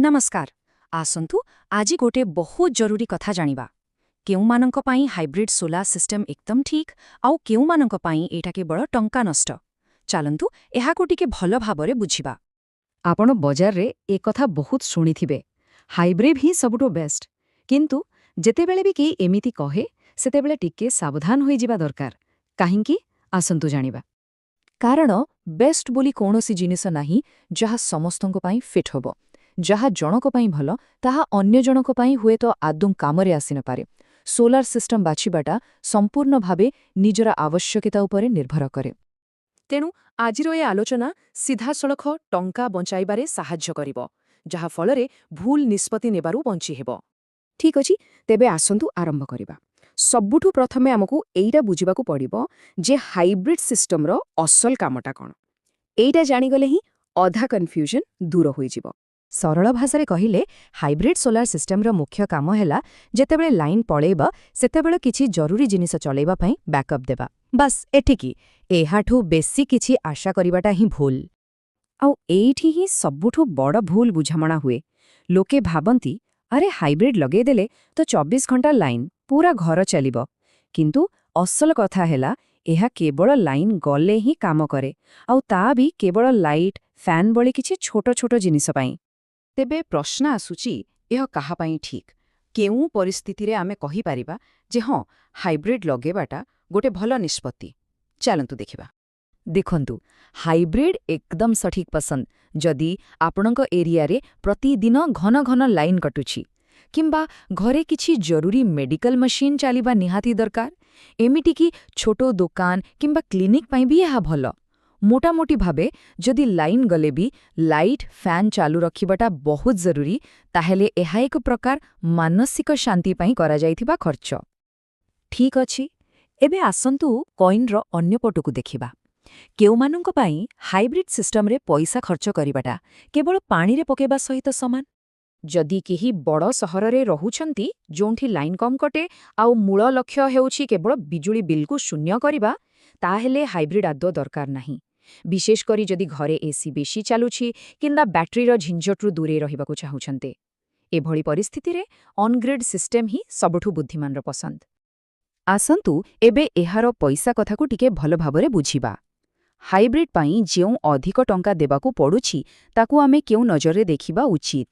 ନମସ୍କାର। ଆସନ୍ତୁ, ଆଜି ଗୋଟେ ବହୁତ ଜରୁରୀ କଥା ଜାଣିବା। କେଉଁମାନଙ୍କ ପାଇଁ ହାଇବ୍ରିଡ୍ ସୋଲାର ସିଷ୍ଟମ ଏକଦମ ଠିକ୍ ଆଉ କେଉଁମାନଙ୍କ ପାଇଁ ଏଇଟା କେବଳ ଟଙ୍କା ନଷ୍ଟ। ଚାଲନ୍ତୁ, ଏହାକୁ ଟିକେ ଭଲ ଭାବରେ ବୁଝିବା। ଆପଣ ବଜାରରେ ଏକଥା ବହୁତ ଶୁଣିଥିବେ, ହାଇବ୍ରିଡ୍ ହିଁ ସବୁଠୁ ବେଷ୍ଟ। କିନ୍ତୁ ଯେତେବେଳେ ବି କେହି ଏମିତି କହେ, ସେତେବେଳେ ଟିକେ ସାବଧାନ ହୋଇଯିବା ଦରକାର। କାହିଁକି? ଆସନ୍ତୁ ଜାଣିବା। କାରଣ ବେଷ୍ଟ ବୋଲି କୌଣସି ଜିନିଷ ନାହିଁ ଯାହା ସମସ୍ତଙ୍କ ପାଇଁ ଫିଟ୍ ହେବ। ଯାହା ଜଣକ ପାଇଁ ଭଲ, ତାହା ଅନ୍ୟ ଜଣକ ପାଇଁ ହୁଏତ ଆଦୌ କାମରେ ଆସିନପାରେ। ସୋଲାର ସିଷ୍ଟମ ବାଛିବାଟା ସମ୍ପୂର୍ଣ୍ଣ ଭାବେ ନିଜର ଆବଶ୍ୟକତା ଉପରେ ନିର୍ଭର କରେ। ତେଣୁ ଆଜିର ଏ ଆଲୋଚନା ସିଧାସଳଖ ଟଙ୍କା ବଞ୍ଚାଇବାରେ ସାହାଯ୍ୟ କରିବ, ଯାହାଫଳରେ ଭୁଲ ନିଷ୍ପତ୍ତି ନେବାରୁ ବଞ୍ଚିହେବ। ଠିକ୍ ଅଛି, ତେବେ ଆସନ୍ତୁ ଆରମ୍ଭ କରିବା। ସବୁଠୁ ପ୍ରଥମେ ଆମକୁ ଏଇଟା ବୁଝିବାକୁ ପଡ଼ିବ ଯେ ହାଇବ୍ରିଡ୍ ସିଷ୍ଟମର ଅସଲ କାମଟା କ'ଣ। ଏଇଟା ଜାଣିଗଲେ ହିଁ ଅଧା କନଫ୍ୟୁଜନ୍ ଦୂର ହୋଇଯିବ। ସରଳ ଭାଷାରେ କହିଲେ, ହାଇବ୍ରିଡ୍ ସୋଲାର ସିଷ୍ଟମର ମୁଖ୍ୟ କାମ ହେଲା ଯେତେବେଳେ ଲାଇନ୍ ପଳେଇବ, ସେତେବେଳେ କିଛି ଜରୁରୀ ଜିନିଷ ଚଲେଇବା ପାଇଁ ବ୍ୟାକଅପ୍ ଦେବା। ବାସ୍, ଏତିକି। ଏହାଠୁ ବେଶୀ କିଛି ଆଶା କରିବାଟା ହିଁ ଭୁଲ। ଆଉ ଏଇଠି ହିଁ ସବୁଠୁ ବଡ଼ ଭୁଲ ବୁଝାମଣା ହୁଏ। ଲୋକେ ଭାବନ୍ତି, ଆରେ, ହାଇବ୍ରିଡ୍ ଲଗେଇଦେଲେ ତ 24 ଘଣ୍ଟା ଲାଇନ୍, ପୁରା ଘର ଚାଲିବ। କିନ୍ତୁ ଅସଲ କଥା ହେଲା, ଏହା କେବଳ ଲାଇନ୍ ଗଲେ ହିଁ କାମ କରେ, ଆଉ ତା ବି କେବଳ ଲାଇଟ୍, ଫ୍ୟାନ୍ ଭଳି କିଛି ଛୋଟ ଛୋଟ ଜିନିଷ ପାଇଁ। ତେବେ ପ୍ରଶ୍ନ ଆସୁଛି, ଏହା କାହା ପାଇଁ ଠିକ୍? କେଉଁ ପରିସ୍ଥିତିରେ ଆମେ କହିପାରିବା ଯେ ହଁ, ହାଇବ୍ରିଡ୍ ଲଗେଇବାଟା ଗୋଟେ ଭଲ ନିଷ୍ପତ୍ତି? ଚାଲନ୍ତୁ ଦେଖିବା। ଦେଖନ୍ତୁ, ହାଇବ୍ରିଡ୍ ଏକଦମ ସଠିକ୍ ପସନ୍ଦ ଯଦି ଆପଣଙ୍କ ଏରିଆରେ ପ୍ରତିଦିନ ଘନ ଘନ ଲାଇନ୍ କଟୁଛି କିମ୍ବା ଘରେ କିଛି ଜରୁରୀ ମେଡିକାଲ ମେସିନ୍ ଚାଲିବା ନିହାତି ଦରକାର। ଏମିତିକି ଛୋଟ ଦୋକାନ କିମ୍ବା କ୍ଲିନିକ୍ ପାଇଁ ବି ଏହା ଭଲ। ମୋଟାମୋଟି ଭାବେ ଯଦି ଲାଇନ୍ ଗଲେ ବି ଲାଇଟ୍, ଫ୍ୟାନ୍ ଚାଲୁ ରଖିବାଟା ବହୁତ ଜରୁରୀ, ତାହେଲେ ଏହା ଏକ ପ୍ରକାର ମାନସିକ ଶାନ୍ତି ପାଇଁ କରାଯାଇଥିବା ଖର୍ଚ୍ଚ। ଠିକ୍ ଅଛି, ଏବେ ଆସନ୍ତୁ କଏନ୍ର ଅନ୍ୟ ପଟକୁ ଦେଖିବା। କେଉଁମାନଙ୍କ ପାଇଁ ହାଇବ୍ରିଡ୍ ସିଷ୍ଟମରେ ପଇସା ଖର୍ଚ୍ଚ କରିବାଟା କେବଳ ପାଣିରେ ପକାଇବା ସହିତ ସମାନ? ଯଦି କେହି ବଡ଼ ସହରରେ ରହୁଛନ୍ତି, ଯେଉଁଠି ଲାଇନ୍ କମ୍ କଟେ, ଆଉ ମୂଳ ଲକ୍ଷ୍ୟ ହେଉଛି କେବଳ ବିଜୁଳି ବିଲ୍କୁ ଶୂନ୍ୟ କରିବା, ତାହେଲେ ହାଇବ୍ରିଡ୍ ଆଦୌ ଦରକାର ନାହିଁ। ବିଶେଷ କରି ଯଦି ଘରେ ଏସି ବେଶୀ ଚାଲୁଛି କିମ୍ବା ବ୍ୟାଟେରୀର ଝିଞ୍ଝଟରୁ ଦୂରେଇ ରହିବାକୁ ଚାହୁଁଛନ୍ତି। ଏଭଳି ପରିସ୍ଥିତିରେ ଅନଗ୍ରିଡ୍ ସିଷ୍ଟମ ହିଁ ସବୁଠୁ ବୁଦ୍ଧିମାନର ପସନ୍ଦ। ଆସନ୍ତୁ, ଏବେ ଏହାର ପଇସା କଥାକୁ ଟିକେ ଭଲ ଭାବରେ ବୁଝିବା। ହାଇବ୍ରିଡ୍ ପାଇଁ ଯେଉଁ ଅଧିକ ଟଙ୍କା ଦେବାକୁ ପଡୁଛି, ତାକୁ ଆମେ କେଉଁ ନଜରରେ ଦେଖିବା ଉଚିତ?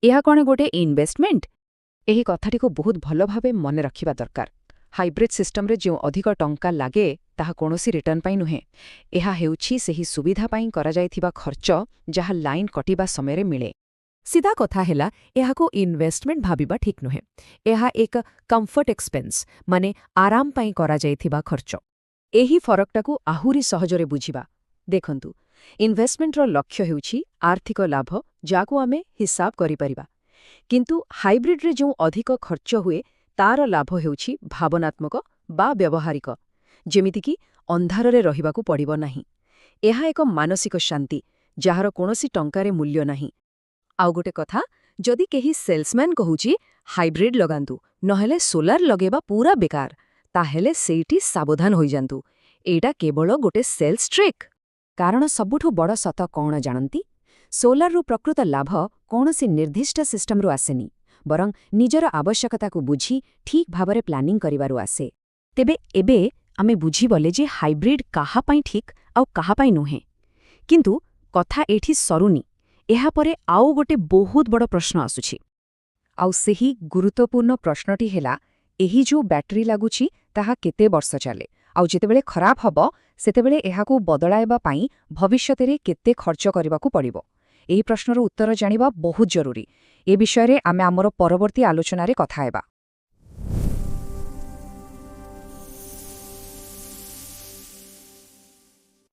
ଏହା କ'ଣ ଗୋଟେ ଇନଭେଷ୍ଟମେଣ୍ଟ? ଏହି କଥାଟିକୁ ବହୁତ ଭଲ ଭାବେ ମନେ ରଖିବା ଦରକାର। ହାଇବ୍ରିଡ୍ ସିଷ୍ଟମରେ ଯେଉଁ ଅଧିକ ଟଙ୍କା ଲାଗେ, ତାହା କୌଣସି ରିଟର୍ଣ୍ଣ ପାଇଁ ନୁହେଁ। ଏହା ହେଉଛି ସେହି ସୁବିଧା ପାଇଁ କରାଯାଇଥିବା ଖର୍ଚ୍ଚ, ଯାହା ଲାଇନ୍ କଟିବା ସମୟରେ ମିଳେ। ସିଧା କଥା ହେଲା, ଏହାକୁ ଇନଭେଷ୍ଟମେଣ୍ଟ ଭାବିବା ଠିକ୍ ନୁହେଁ। ଏହା ଏକ କମ୍ଫର୍ଟ ଏକ୍ସପେନ୍ସ, ମାନେ ଆରାମ ପାଇଁ କରାଯାଇଥିବା ଖର୍ଚ୍ଚ। ଏହି ଫରକଟାକୁ ଆହୁରି ସହଜରେ ବୁଝିବା। ଦେଖନ୍ତୁ, ଇନଭେଷ୍ଟମେଣ୍ଟର ଲକ୍ଷ୍ୟ ହେଉଛି ଆର୍ଥିକ ଲାଭ, ଯାହାକୁ ଆମେ ହିସାବ କରିପାରିବା। କିନ୍ତୁ ହାଇବ୍ରିଡ୍ରେ ଯେଉଁ ଅଧିକ ଖର୍ଚ୍ଚ ହୁଏ, ତାର ଲାଭ ହେଉଛି ଭାବନାତ୍ମକ ବା ବ୍ୟବହାରିକ, ଯେମିତିକି ଅନ୍ଧାରରେ ରହିବାକୁ ପଡ଼ିବ ନାହିଁ। ଏହା ଏକ ମାନସିକ ଶାନ୍ତି, ଯାହାର କୌଣସି ଟଙ୍କାରେ ମୂଲ୍ୟ ନାହିଁ। ଆଉ ଗୋଟେ କଥା, ଯଦି କେହି ସେଲ୍ସମ୍ୟାନ୍ କହୁଛି ହାଇବ୍ରିଡ୍ ଲଗାନ୍ତୁ, ନହେଲେ ସୋଲାର ଲଗେଇବା ପୁରା ବେକାର, ତାହେଲେ ସେଇଠି ସାବଧାନ ହୋଇଯାନ୍ତୁ। ଏଇଟା କେବଳ ଗୋଟେ ସେଲ୍ସ ଟ୍ରିକ୍। କାରଣ ସବୁଠୁ ବଡ଼ ସତ କ'ଣ ଜାଣନ୍ତି? ସୋଲାରରୁ ପ୍ରକୃତ ଲାଭ କୌଣସି ନିର୍ଦ୍ଦିଷ୍ଟ ସିଷ୍ଟମରୁ ଆସେନି, ବରଂ ନିଜର ଆବଶ୍ୟକତାକୁ ବୁଝି ଠିକ୍ ଭାବରେ ପ୍ଲାନିଂ କରିବାରୁ ଆସେ। ତେବେ ଏବେ ଆମେ ବୁଝିଗଲେ ଯେ ହାଇବ୍ରିଡ୍ କାହା ପାଇଁ ଠିକ୍ ଆଉ କାହା ପାଇଁ ନୁହେଁ। କିନ୍ତୁ କଥା ଏଇଠି ସରୁନି। ଏହାପରେ ଆଉ ଗୋଟେ ବହୁତ ବଡ଼ ପ୍ରଶ୍ନ ଆସୁଛି। ଆଉ ସେହି ଗୁରୁତ୍ୱପୂର୍ଣ୍ଣ ପ୍ରଶ୍ନଟି ହେଲା, ଏହି ଯେଉଁ ବ୍ୟାଟେରୀ ଲାଗୁଛି, ତାହା କେତେ ବର୍ଷ ଚାଲେ, ଆଉ ଯେତେବେଳେ ଖରାପ ହେବ, ସେତେବେଳେ ଏହାକୁ ବଦଳାଇବା ପାଇଁ ଭବିଷ୍ୟତରେ କେତେ ଖର୍ଚ୍ଚ କରିବାକୁ ପଡ଼ିବ? ଏହି ପ୍ରଶ୍ନର ଉତ୍ତର ଜାଣିବା ବହୁତ ଜରୁରୀ। ଏ ବିଷୟରେ ଆମେ ଆମର ପରବର୍ତ୍ତୀ ଆଲୋଚନାରେ କଥା ହେବା।